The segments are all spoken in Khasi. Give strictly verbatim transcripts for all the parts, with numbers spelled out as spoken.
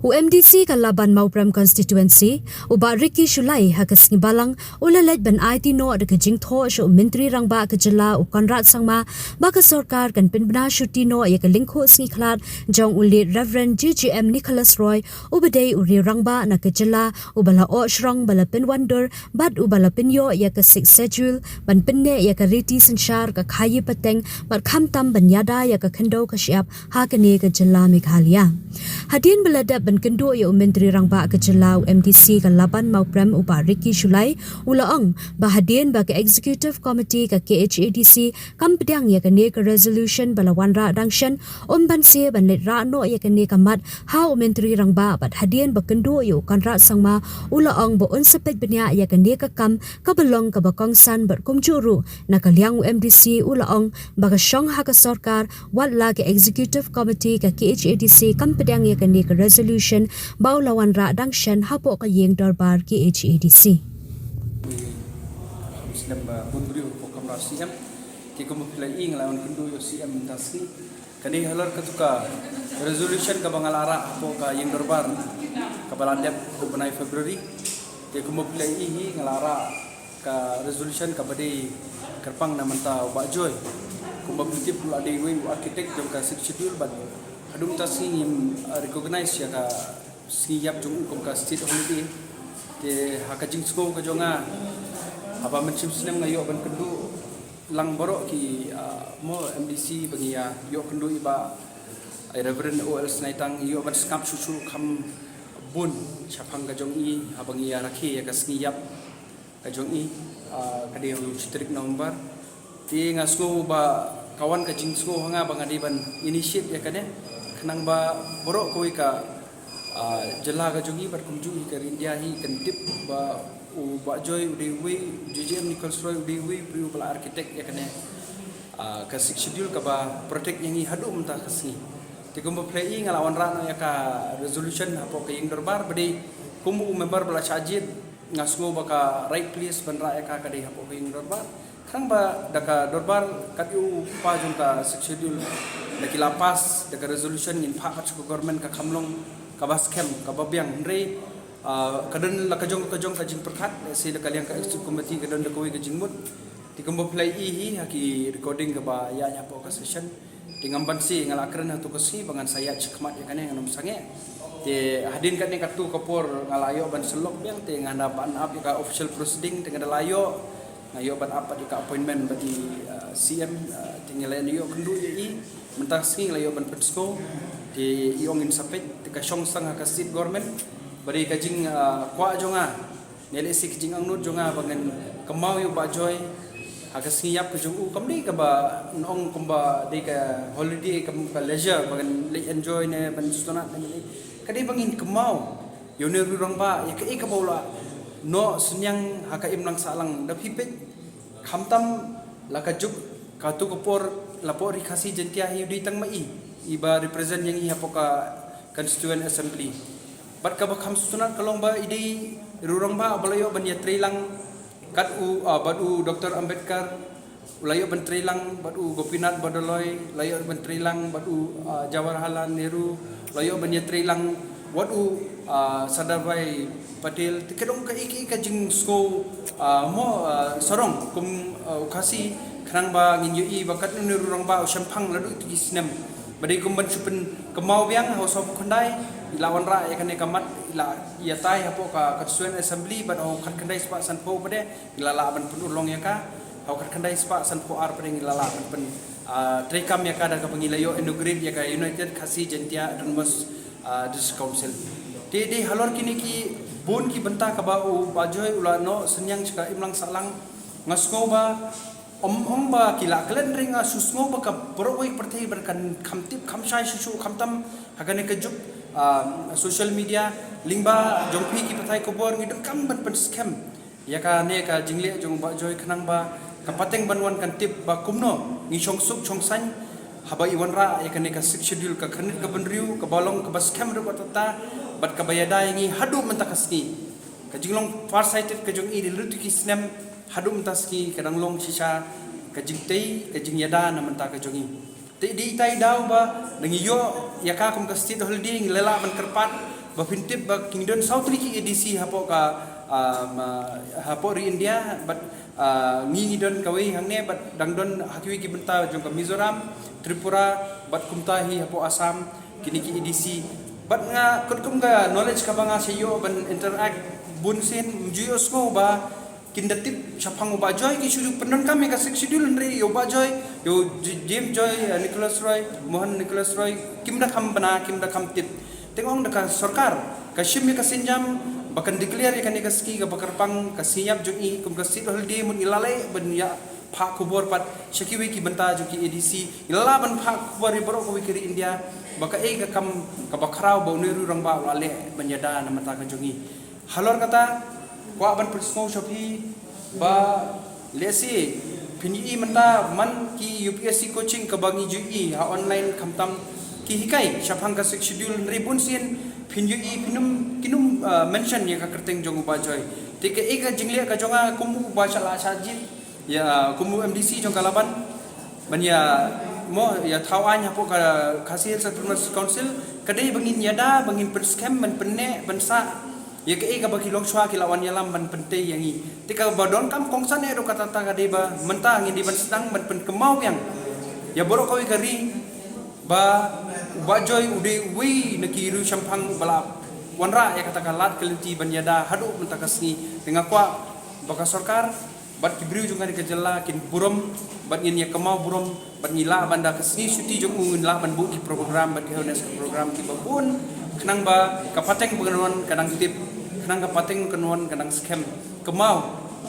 U MDC ka Laban Mawprem Constituency, u Bah Ricky Shullai, ha ka sngi Balang, u la leit ban aiti noh da ka jingthoh sha u Myntri Rangbah ka jylla u Conrad Sangma, ba ka sorkar kan pynbna shuti noh ïa ka lyngkhuh sngi khlad jong u Late Reverend J J M Nicholas Roy, uba dei u riew rangbah na ka jylla, uba la oh shrong, ba la pynwandur, bad uba la pynïoh ïa ka Sixth Schedule, ban pynneh ïa ka riti synshar ka khaïi pateng, bad khamtam ban ïada ïa ka khyndew ka shyiap ha kane ka jylla Meghalaya. Hadien ba la dep ban kynduh ïa u Myntri Rangbah ka jylla, u MDC ka Laban Mawprem, u Bah Ricky Shullai, u la ong ba hadien ba ka Executive Committee ka KHADC kam pdiang ïa kane ka resolution ba la wanrah dang shen, um banse ban leit rah noh ïa kane ka mat ha u Myntri Rangbah, bad hadien ba kynduh ïa u Conrad Sangma, u la ong ba un sa peit bniah ïa kane ka kam kaba long kaba kongsan, bad kumjuh ruh na ka liang u MDC u la ong ba ka shong ha ka sorkar, wat la ka Executive Committee ka KHADC kam pdiang ïa kane ka resolution ba u la wanrah dang shen hapoh ka ïing dorbar KHADC. Khamsnem ba bun briew hapoh kamra CM. Te kumba phi la ïohi, nga la wan kynduh ïa u CM mynta sngi. Kane halor katu ka resolution kaba nga la rah hapoh ka ïing dorbar kaba la dep ha u bnai February. Te kumba phi la ïohi, nga la rah ka resolution kaba dei kyrpang na mynta u Bah Joy. Kumba phi tip, u la dei uwei u architect jong ka Sixth Schedule, bad haduh mynta sngi ngim, uh, recognize ïa ka sngi ïap jong u kum ka state holiday. Te ha ka jingsngew ka jong nga, haba mynshem snem nga ïoh ban kynduh lang baroh ki, ah, mo MDC ba ngi ïa ïoh kynduh i Bah, i Reverend O L Snaitang, ïoh ban sngap shuh shuh kham bun shaphang ka jong i, haba ngi ïa rakhe ïa ka sngi ïap ka jong i, ah, ka dei ha u shi tarik November. Te nga sngew ba ka wan ka jingsngew ha nga ba nga dei ban initiate ïa kane, khnang ba baroh kawei ka, ah, jylla ka jong i bad kumjuh hi ka Ri India hi kan tip ba u Bah Joy u dei uwei, J J M Nicholas Roy u dei uwei u briew ba la architect ïa kane, ah, ka Sixth Schedule kaba protect ïa ngi haduh mynta ka sngi. Te kumba phi la ïohi, nga la wanrah noh ïa ka resolution hapoh ka ïing dorbar, ba dei kum u member ba la shah jied, nga sngew ba ka right place ban rah ïa ka ka dei hapoh ka ïing dorbar. Khnang ba da ka dorbar kat ïa u kpa jong ka Sixth Schedule, da ki la pass da ka resolution, ngin phah pat sha ka government, ka kham long kaba skhem, kaba biang. Hynrei, ah, ka don la ka jong ka jong ka jingpyrkhat, lehse da ka liang ka executive committee ka don da kawei ka jingmut. Te kumba phi la ïohi hi ha ki recording kaba ïaid hapoh ka session. Te ngam banse, nga la kren ha tu ka sngi ba ngan sa ïaid shakhmat ïa kane, ngan ym sangeh. Te hadien katne katto ka por nga la ïoh ban sylloh biang, te nga da ban ap ïa ka official proceeding, te nga da la ïoh, nga ïoh ban ap pat ïa ka appointment bad i, uh, CM, uh, te nga la ïoh kynduh ïa i mynta ka sngi, nga la ïoh ban pynsngew. Te i ong in sa peit, te ka shong sdang ha ka state government. Ba dei ka jing, uh, kwah jong nga, ne lehse ka jingangnud jong nga ba ngan kynmaw ïa u Bah Joy ha ka sngi ïap ka jong u, kam dei kaba ngan ong kumba dei ka holiday, kam ka leisure ba ngan leit enjoy ne ban sngewtynnat ne ban, ka dei ba ngin kynmaw ïa une u riew rangbah, ïa kaei kaba u la noh synñiang ha ka imlang sahlang. Da phi peit, khamtam la ka juk, katu ka por la pdeng ri Khasi Jaintia hi u dei tang ma i, i ba represent ïa ngi hapoh ka Constituent Assembly. Bad kaba kham sngewtynnat ka long ba i dei u riew rangbah ba la ïoh ban ïatreilang kat u, ah, bad u Doctor Ambedkar, u la ïoh ban treilang bad u Gopinath Bordoloi, la ïoh ban treilang bad u, ah, Jawaharlal Nehru, la ïoh ban ïatreilang wat u, ah, Sardar Vallabhbhai Patel. Te ka dei ka, ka, ka jingsngew, ah, mo, ah, sarong kum, ah, u Khasi, khnang ba ngin ïohi ba katne une u riew rangbah u shemphang la dei tu ki snem. Ba dei kum ban shu pynkynmaw biang, ha u sawphew khyndai i la wanrah ïa kane ka mat, i la ïatai hapoh ka Constituent Assembly, bad ha u khatkhyndai spah sanphew pat de ngi la lah ban pynurlong ïa ka, ha u khatkhyndai spah sanphew ar pat de ngi la lah ban pyn, ah, treikam ïa ka da kaba ngi la ïoh inaugurate ïa ka United Khasi Jaintia Autonomous, ah, District Council. Te dei halor kine ki bun ki bynta kaba u Bah Joy u la noh synñiang sha ka imlang sahlang. Nga sngew ba ym ong ba ki la klet, hynrei nga shu sngew ba ka baroh kawei ka pyrthei ba kan kham tip kham shai shuh shuh, khamtam ha kane ka juk, ah, social media, lyngba jong phi ki pathai khubor ngi donkam ban pynskhem ïa kane ka jingleh jong u Bah Joy, khnang ba ka pateng ban wan kan tip ba kumno ngi shong suk shong saiñ haba i wanrah ïa kane ka Sixth Schedule, ka khyrnit ka bynriew kaba long kaba skhem ruh katta katta, bad kaba ïada ïa ngi haduh mynta ka sngi. Ka jinglong far sighted ka jong i, dei la dei tu ki snem haduh mynta ka sngi ka dang long shisha ka jingtei, ka jingïada na mynta ka jong i. Te dei itai i daw ba da ngi ïoh ïa ka kum ka state holiday ngi la lah ban kyrpad Ba phin tip ba ki don saw tylli ki A D C hapoh ka, ah, ma, hapoh ri India, bad, ah, ngi ngi don kawei hangne, bad dang don ha kiwei ki bynta jong ka Mizoram, Tripura, bad kumta hi hapoh Assam, kine ki A D C. Bad nga kut kum ka knowledge kaba nga sa ïoh ban interact bun sien, ym ju ïohsngew ba kin da tip shaphang u Bah Joy, ki shu pyndonkam ïa ka Sixth Schedule, hynrei ïa u Bah Joy, ïa u J-, James Joy, eh, Nicholas Roy, Mohan Nicholas Roy, kim da kham bna, kim da kham tip. Te nga ong da ka sorkar, ka shim ïa ka sienjam ba kan declare ïa kane ka sngi kaba kyrpang, ka sngi ïap jong i, kum ka state holiday, mut ngi la leh ban ïa phah khubor pat sha kiwei ki bynta jong ki A D C, ngi la lah ban phah khubor ïa baroh kawei ka ri India ba kaei ka kam kaba khraw ba u Nehru Rangbah u la leh ban ïada na bynta ka jong i. Halor kata, kwah ban pynsngew sha phi ba lehse phin ïohi mynta man ki U P S C coaching kaba ngi ju ïohi ha online, khamtam ki hikai shaphang ka Sixth Schedule, hynrei bun sien phin ïohi phin ym, kin ym, ah, mention ïa ka kyrteng jong u Bah Joy. Te kaei ka jingleh ka jong nga kum u ba shah lah shah jied, ïa, kum u M D C jong ka Laban, ban ïa, mo, ïa thaw aiñ hapoh ka Khasi Hills Autonomous Council, ka dei ba ngin ïada, ba ngin pynskhem, ban pynneh, ban sah ïa kaei kaba ki longshuwa ki la wan ïalam ban pyntei ïa ngi. Te kaba donkam kongsan eh ruh kata ka dei ba mynta ngin dei ban sdang ban pynkynmaw biang ïa baroh kawei ka ri ba u Bah Joy u dei uwei na ki riewshemphang ba la wanrah ïa kata ka lad ka lynti ban ïada haduh mynta ka sngi. Te nga kwah ba ka sorkar bad ki briew jong kane ka jylla kin burom, bad ngin ïa kynmaw burom, bad ngi lah ban da ka sngi shuti jong u ngin lah ban buh ki program bad ki awareness ki program kiba bun, khnang ba ka pateng ba kan wan ka dang tip, khnang ka pateng kan wan ka dang skhem. Kynmaw,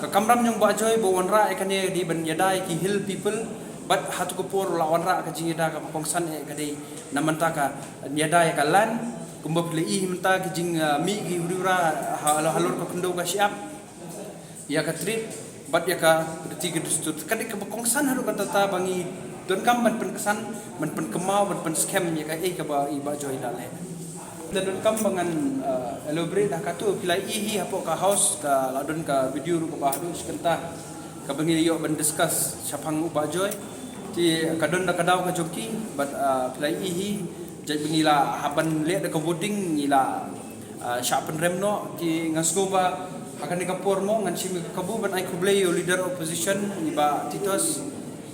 ka kamram jong u Bah Joy ba wanrah ïa kane ka dei ban ïada ïa ki hill people, bad ha tu ka por u la wanrah ka jingïada kaba kongsan eh ka dei na bynta ka ïada ïa ka land, kumba phi la ïohi mynta ki jing, ah, mih ki huri hura ha, halor ka khyndew ka shyiap, ïa ka trade, bad ïa ka riti ka dustur. Ka dei kaba kongsan haduh katta katta ba ngi donkam ban pynksan, ban pynkynmaw, ban pynskhem ïa kaei kaba i Bah Joy da leh. Te donkam ba ngan, eh, elaborate ha katu, phi la ïohi hapoh ka house ka la don ka video ruh kaba haduh shi kynta kaba ngi ïoh ban discuss shaphang u Bah Joy. Te ka don da ka daw ka jong ki, bad, eh, phi la ïohi, jait ba ngi la hap ban leh da ka voting, ngi la ah, shah pynrem noh. Te nga sngew ba ha kane ka por mo ngan shim ka kabu ban ai khublei ïa u leader opposition i Bah Titos,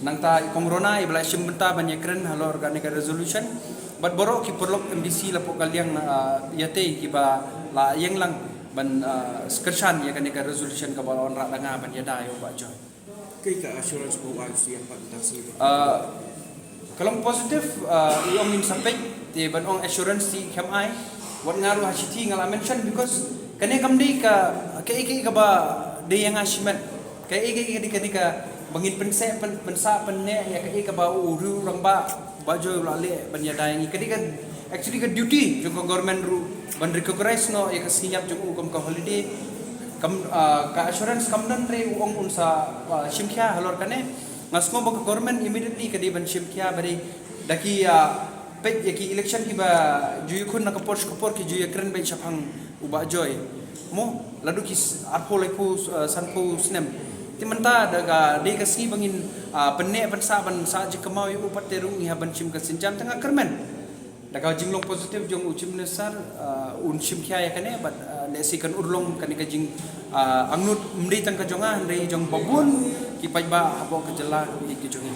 nangta i Kong Rona iba la shim bynta ban ïakren halor kane ka resolution, bad baroh ki paralok M D C hapoh ka liang, ah, ïatei kiba la ïeng lang ban, ah, kyrshan ïa kane ka resolution kaba la wanrah da nga ban ïada ïa u Bah Joy. Kaei ka assurance ba u ai sha ïa pat tang sni ba? Ah, ka long positive, ah, i ong ngin sa peit, te ban ong assurance te khlem ai. Wat nga ruh ha shithi nga la mention because kane kam dei ka, kaei kaei kaba dei ïa nga shimet. Kaei kaei ka dei kane kaba ngin pynseh, pyn, pynsah, pynneh ïa kaei kaba u riew rangbah Bah Joy u la leh ban ïada ïa ngi. Ka dei ka, actually ka duty jong ka government ruh ban recognize noh ïa ka sngi ïap jong u kum ka holiday. Kam, ah, ka assurance kam don re u ong un sa, ah, shim khia halor kane. Nga sngew ba ka government immediately ka dei ban shim khia ba dei da ki, ah, peit ïa ki election kiba ju ïakhun na ka por sha ka por ki ju ïakren beit shaphang u Bah Joy. Mo, la dei ki s-, arphew laiphew, eh, sanphew snem. Te mynta da ka dei ka sngi ba ngin, ah, pynneh pynsah ban sah jingkynmaw ïa u pat te ruh ngi hap ban shim ka sienjam, te nga kyrmen da ka jinglong positive jong u Chief Minister, ah, un shim khia ïa kane, bad, ah, lehse kan urlong kane ka jing, ah, angnud ym dei tang ka jong nga hynrei jong babun ki paidbah hapoh ka jylla ïa ka jong ngi.